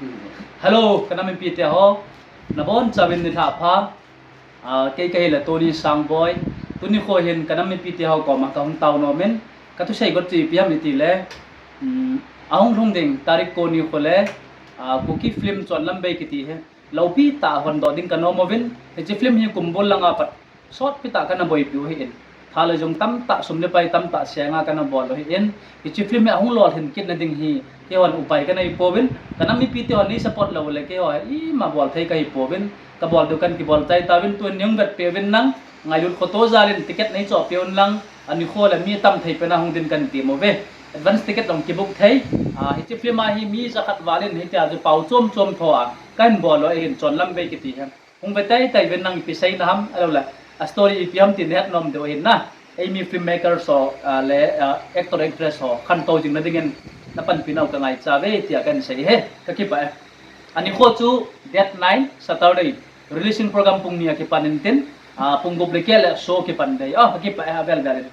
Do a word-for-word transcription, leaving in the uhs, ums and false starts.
Hello, ka nam mipi te ho. Nabonchauvin nilhah pha. Ah, kei kahile Tony Sangboi. Tuni kho hin ka nam mipi te ho koma kahung tao nom in, kathusei got chu ipi ham itile, um, ahung lhung ding tarik ko ni kho le, ah, Kuki film Chonlam Bei kiti hi loupi tah a hondoh ding kanom uvin, hiche film hi kum bul langa pat sotpi tah kana boipiu ahin, tha le jung tamtah, sum le pai tamtah senga kana bol u ahin, hiche film hi ahung lolhin kitna ding hi keihon upai kanei pouvin, ka nam mipi te hon nei support lou le keiho hi ima bol thei kahi pouvin, kabol diu kan kibol chai tauvin, tun nei hung vetpeh uvin lang, ngailut khoto jalin ticket nei chohpeh un lang, ani kho le mi tam thei pena hung din kan tem uve. Advance ticket jong kibook thei. Ah, hiche film a hi mi jakhat valin hitia chu pao chom chom thoa kahin bol u ahin, Chonlam Bei kiti hi. Hung ve teitei uvin lang, ipi seina ham, ahiloule a story ipi ham ti nahet nom diu ahin na. Eimi filmmakers ho, ah, le, ah, actor actress ho khantou jing nadingin napanpi nau kangaicha uve tia kahin sei e. Kakipah e. Ani kho chu date nine, Saturday, releasing program pung ni a kipan intin, ah, pung gup le keh le show kipan ding. Oh, kakipah e, avel vel in.